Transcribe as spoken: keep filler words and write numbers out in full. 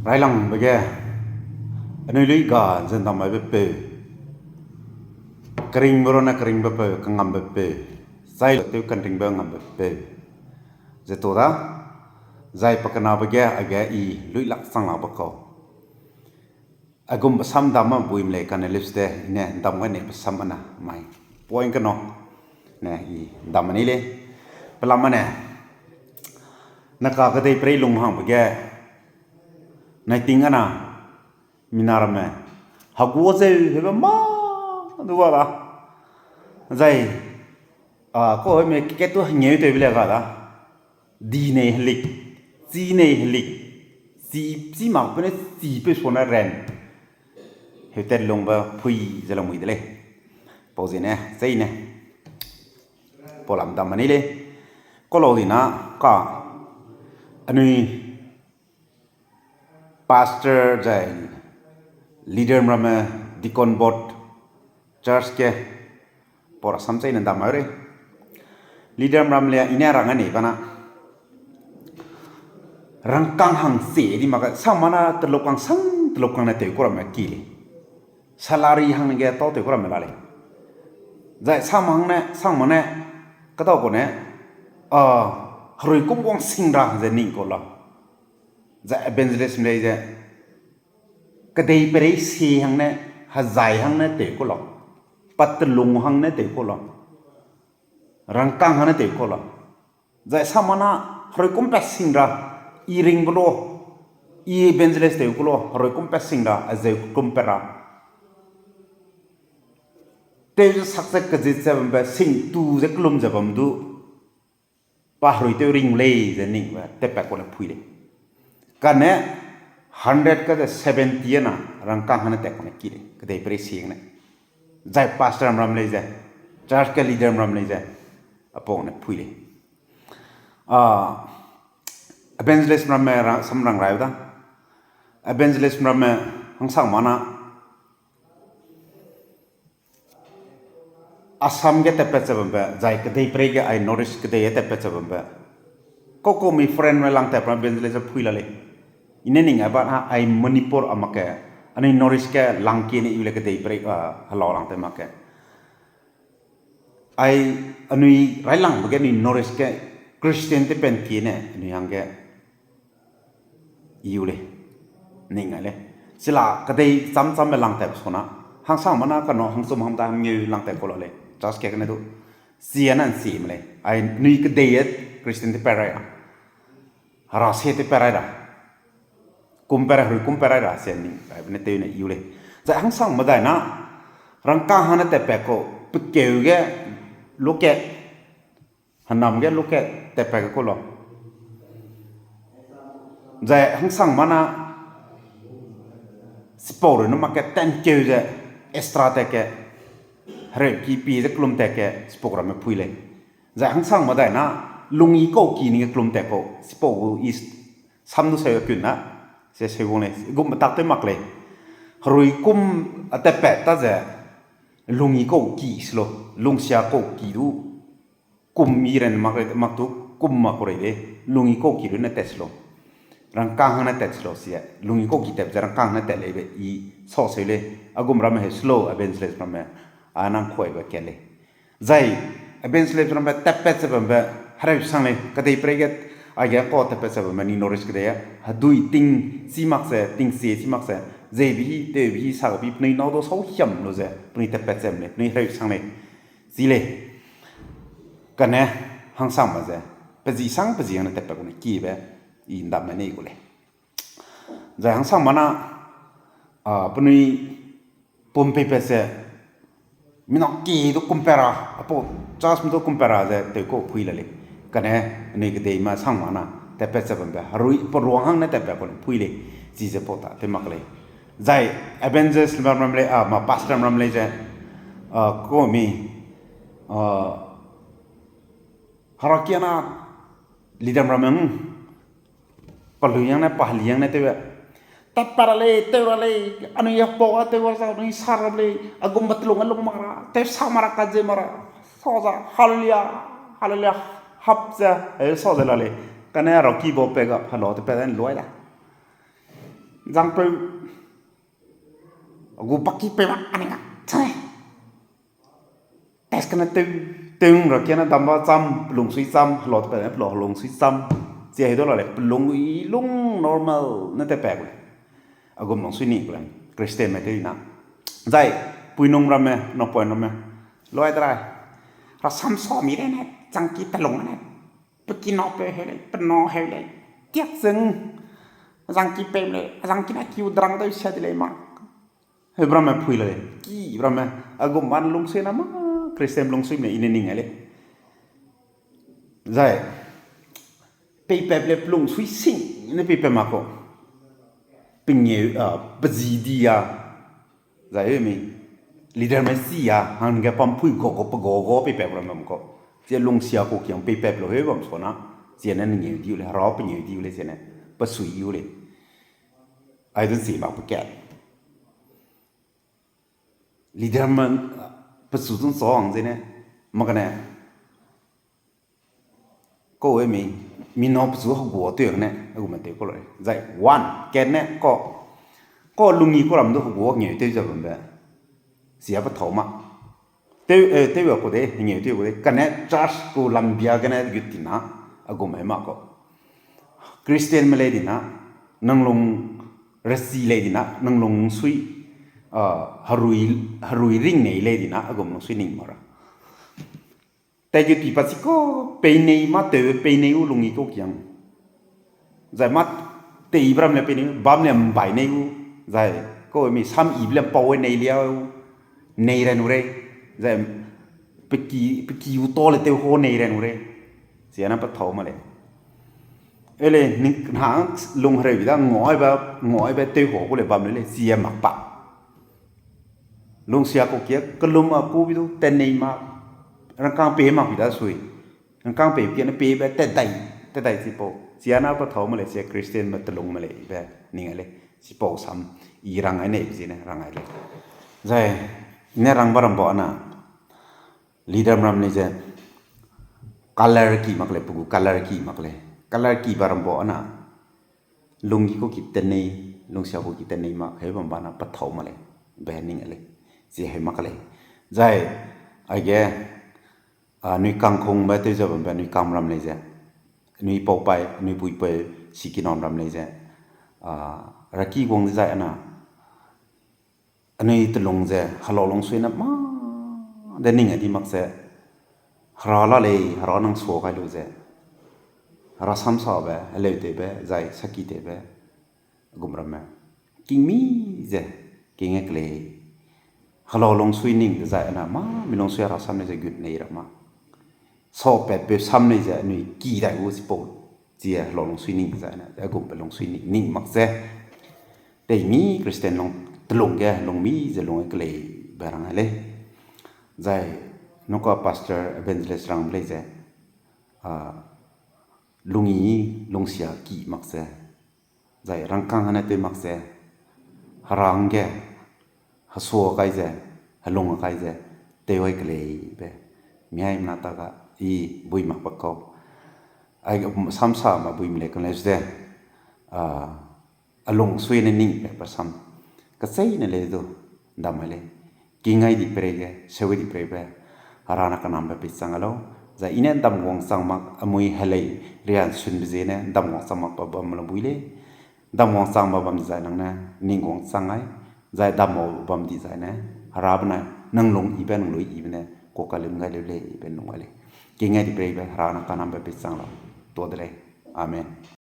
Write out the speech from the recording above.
Railangbe ge, anui lui ga ze ndam maibe peu, keringbe rune keringbe peu, kangambe peu, zai tew kanringbe ngambe peu, ze tu da, zai pakenabe ge age i luilak chang lakbe kau. Aigumbe sam dam ma buim lei kane lipste i ne ndam gai neibe sam ana mai. Point kena ne i ndam ma ni lei. Pelam ma ne, naka kedeiperei lung hangbe ge, nai ting ana, mina ramme, hegu zeu hebe ma, du ga da. Zai, a, kau heme kekat tu hengeu tewbe le ga da. Di nei helik, chi nei helik, chi, chi mak pe ne chi peu sua ne ran. Heutat lungbe pui ze lamui de lei. Pau ziene, cheine. Pau lam dam ma ni lei. Kau lau di na, ka, anui pastor zai leader ramme, deacon board, church ge, pau rasam cheine ndam mai rei. Leader ram le i ne rang a nei bana. Rangkâng hang se di mak ge, sang mana teluk kang sang teluk kang ne tew ku ramme ki lei. Salary hang ge tau tew ku ramme la lei. Zai sang ma hang ne, sang ma ne, kedau ku ne, a, herui kum wang sing ra ze ning kau la. Zai evangelist lei ze, kedeiperei si hang ne, hezai hang ne tew ku lau. Patelung hang ne tew ku lau. Rangkâng hang ne tew ku lau. Zai sang mana, herui kum pat sing ra, i ringbe lu, i evangelist tew ku lu, herui kum pat sing ra, azeu kum pat ra. Tew ze sak ze kezit ze bambe, sing tu ze kelum ze bam du, pa herui tew ring lei ze ningbe tatpat ku ne phui lei. Kane hundred ka ze seventy ana rangkâng hang ne tat ku ne ki lei, kedeiperei si hang ne. Zai pastor ram lei ze, church ge leader ram lei ze, apau ne phui lei. A, evangelist ramme ra, sam rang rai da. Evangelist ramme hangsang mana Assam ge tatpat ze bambe, zai kedeiperei ge ai North East kedei ge tatpat ze bambe. Kau kau mi foreign me lang tatpat evangelist phui la lei. I ne ning a ba na ai Manipur a mak ge, anui North East ge lang kie ne i le kedeiperei, a, helau lang te mak ge. Ai anui railangbe ge anui North East ge Christian tew pen kie ne anui hangge i u lei. Ning ai lei. Chila kedei cham cham me lang tatbe suna. Hangsang mana kanu hangchum hangda hangngeu lang tat ku la lei. Church ge kane du. Sia nan si me lei. Ai anui kedei e Christian tew pat rai a. Hera se tew pat rai ra. Kum pat ra, herui kum pat rai ra se ning ai ne tew ne i u lei. Zai hangsang medai na. Rangkâng hang ne tatpat kau. Pekeu ge luke. Hênam ge luke tatpat ge ku lau. Zai hangsang mana, chipau rui ne mak ge tankeu ze extra tat ge, hereu ki pie ze kelum tat ge chipau ramme phui lei. Zai hangsang medai na, lungyi kau ki ning ge kelum tat kau, chipau gu i sam du seu kun na, se seu wang lei, gum metak tew mak lei. Herui kum a tatpat ta ze, lungyi kau ki se lau, lungsia kau ki du, kum i ren mak, mak tu, kum mak ku rei de, lungyi kau ki rui ne tat se lau. Rangkâng hang ne tat se lau sia, lungyi kau ki tat ze rangkâng hang ne tat leibe i sau seu lei, a gum ramme he slow evangelist ramme, a nang kuaibe kat lei. Zai, evangelist ramme tatpat ze bambe, hereu sang lei, kedeiperei ge, aige kau tatpat ze bambe, ni North East kedei a, hedui ting chi mak ze, ting sie chi mak ze, zeibe hi, tewbe hi, sakbe hi, penui nâu du sau hiam lu ze, penui tatpat ze bam lei, penui hereu sang lei, chi lei. Kane, hangsang ma ze, pezi sang pezi hang ne tatpat gu ne kibe, i ndam me nei gu lei. Zai hangsang mana, a, penui pum peipat ze, mina ki du kum pat ra, apau church me du kum pat ra ze tew kau phui la lei. Kane, anui kedei ma sang mana, tatpat ze bambe, herui peruang hang ne tatpat kau ne phui lei, chize pau ta tew mak lei. Zai, evangelist ram ram lei, a, ma pastor ram lei ze, a, kau mi, a, herakiana, leader ramme, palui yang ne, paheli yang ne tew, tatpat ra lei, tew ra lei, anui ya pau a tew ra za, anui sa ra lei, a gum batlung a lung mak ra, tew sa mak ra, kat ze mak ra, sa za, hallelujah, hallelujah, hap ze, e sa ze la lei, kane heraki bau pe ga, halo tatpat dan luai da. Zangpeu, a gu baki peu ma, anui ga, chane. Test kena tew, tew ra kiana damba cham, pelung sui cham, helo te pe ne pelung, pelung sui cham. Chi he du la lei, pelung i lung normal ne te pa gu lei. A gum lung sui ni gu lei, Christianme tew na. Zai, puinung ramme, napoin ramme. Loi drai. Rasam sa mi rei ne, zangki telung ne. Pe kinapeu heu lei, pe na heu lei. Tiak zeng. Zangki peu lei, zangki na kiu drang dau sia de lei ma. Heu ramme pui la lei, ki ramme. A gum ban lung sui na ma, Christian lung sui me i ne ning ai lei. Zai, peipap le pelung sui sing ne peipap ma kau. Pengeu, a, pe zi di a. Zai mi, leaderme si a, hangge pampui gau gau, pe gau gau peipap ramme bam kau. Chi lungsia kau kiang peipap lu heu bam sua na, chi ne ngeu diu lei, hera pengeu diu lei chi ne, pe sui diu lei. Ai dun si mak pe kat. Leaderme, pechu zun sa hang zene, mak kane, kau e mi, mi nâu pechu hegua tew ne, a gume tew kau lei. Zai, one, kat ne, kau, kau lungyi kau ram du hegua ngeu tew ze bambe. Sia pe thau ma. Tew, eh, tew a kau de, ngeu tew kau de. Kane church gu lambia gene gut ti na, a gume mak kau. Christianme lei di na, nang lung resi lei di na, nang lung sui, a, herui, herui ring nei lei di na, a gum lung sui ning ma ra. Tei ge pi pa chi kau, pei nei ma tew, pei nei u lungyi kau kiang. Zai ma tei bram le pei nei, bam le mbai nei u, zai, kau mi sam i le mpau nei lia u, nei ran u rei, zai, pe ki, pe ki u tau le tew hau nei ran u rei. Chi ana pe thau ma lei. E lei, ning hang lung hereu bi da, ngau ai be, ngau ai be tew hau gu lei bam le lei, chi a mak pa. Lungsia kau kia, kelum a ku bi du, tat nei ma, rangkâng pei mak bi da sui. Rangkâng pei kia ne pei be, tat dai, tat dai chipau. Chi ana pe thau ma lei, chi Christianme telung ma lei, be, ning ai lei. Chipau sam, i rang ai nei, be zi ne, rang ai lei. Zai, ne rang ba ram ba ana. Leader ram lei ze, color ki mak lei, pe gu color ki mak lei. Color ki ba ram ba ana. Lungyi kau ki tat nei, lungsia kau ki tat nei mak, heu bam ba na pe thau ma lei, be ning lei, chi heu mak lei. Zai, aige, a, nui kangkungbe tew ze bambe nui kam ram lei ze, nui pau pai, nui pui pai, si ki nam ram lei ze, a, raki guang dezai ana, anui telung ze, helau lungsui ne mâ de ning a di mak ze, hera la lei, hera nang sua gai lu ze, hera samsabe, heleu tewbe, zai saki tewbe, gum ramme. Kingmi ze, king e kelei. Helau lungsui ning dezai ana mâ, mi lungsui hera sam lei ze gut nei ra ma. Sapatpeu sam lei ze anui ki dai gu chipau, chi helau lungsui ning dezai ana, a gumbe lungsui ning, ning mak ze. Teimi Christian lung, telung ge, lungmi ze lung e kelei be rang ai lei. Zai, nukau pastor evangelist rang lei ze, a, lungyi, lungsia ki mak ze. Zai rangkâng ane tew mak ze, hera hangge, hesua kai ze, helung kai ze, tew ai kelei be, mi haimena ta ga, i bui mak ba kau. Ai, samsa ma bui mi lei kan lei de, a, a lungsui ne ning pe pa sam. Kacheîne lei du, ndam ai lei. King ai di perei ge, seu ai di perei be, hera ne kanambe pei chang a lau. Zai i ne ndam wangchang mak, amui helei rian sunbe ziene, ndam wangchang mak pa bam la bui lei. Ndam wangchang ba bam dizai nang ne, ning wangchang ai. Zai ndam wang bam dizai ne, hera benai, nang lung ibe, nang lui ibe ne, kau kalum gai leu lei, ibe nung ai lei. King ai di perei be, hera ne kanambe pei chang lau. Tuâ de lei. Amen.